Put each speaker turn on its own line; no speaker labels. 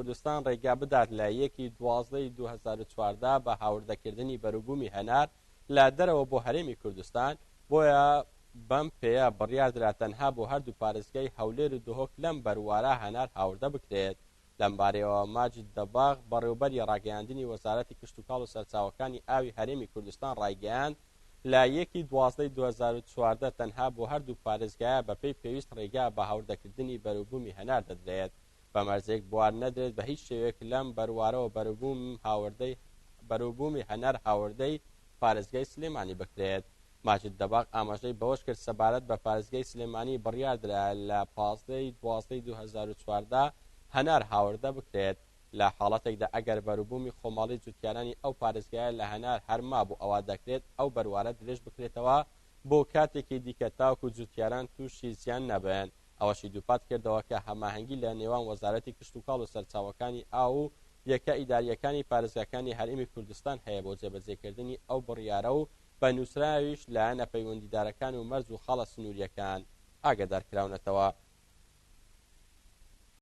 کوردستان ڕێگا بدات لە یەکی دوازدەی 2014 بە هاوردەکردنی بەروبوومی هەنار لە دەرەوە بۆ هەرێمی کوردستان، بۆیە بەم پێیە بڕیاردرا تەنها بۆ هەردوو پارێزگای هەولێر و دهۆک لەم بەروارە هەنار هاوردە بکرێت. لەمبارەیەوە ماجید دەباغ، بەڕێوبەری ڕاگەیاندنی وەزارەتی کشتوکاڵ و سەرچاوەکانی ئاوی هەرێمی کوردستان ڕایگەیاند، لە یەکی دوازدەی 2014 تەنها بۆ هەردوو پارێزگایە بەپێی پێویست ڕێگا بە هاوردەکردنی بەروبوومی هەنار دەدرێت، بە مەرجێک بوار نەدرێت بە هیچ شێوەیەک لەم بەروارەوە بەروبووم هاوردەی بەروبوومی هەنار هاوردەی پارێزگای سلێمانی بکرێت. ماجید دەباغ ئاماژەی بەوەشکرد، سەبارەت بە پارێزگای سلێمانی بڕیاردرا لە 15 ی 12 ی 2014 هەنار هاوردە بکرێت، لە حاڵەتێکدا ئەگەر بەروبوومی خۆماڵی جوتیارانی ئەو پارێزگایە لە هەنار هەر مابوو ئەوا دەکرێت ئەو بەروارە درێژ بکرێتەوە بۆ کاتێکی دیکە تاوەکو جوتیاران تووشی زیان نەبن. ئەوەشی دووپات کردەوە کە هەماهەنگی لە نێوان وەزارەتی کشتوکاڵ و سەرچاوەکانی ئاو و یەکە ئیدارییەکانی پارێزگاکانی هەرێمی کوردستان هەیە بۆ جێبەجێکردنی ئەو بڕیارە و بە نووسراویش لایەنە پەیوەندیدارەکان و مەرز و خاڵە سنوورییەکان ئاگادار کراونەتەوە.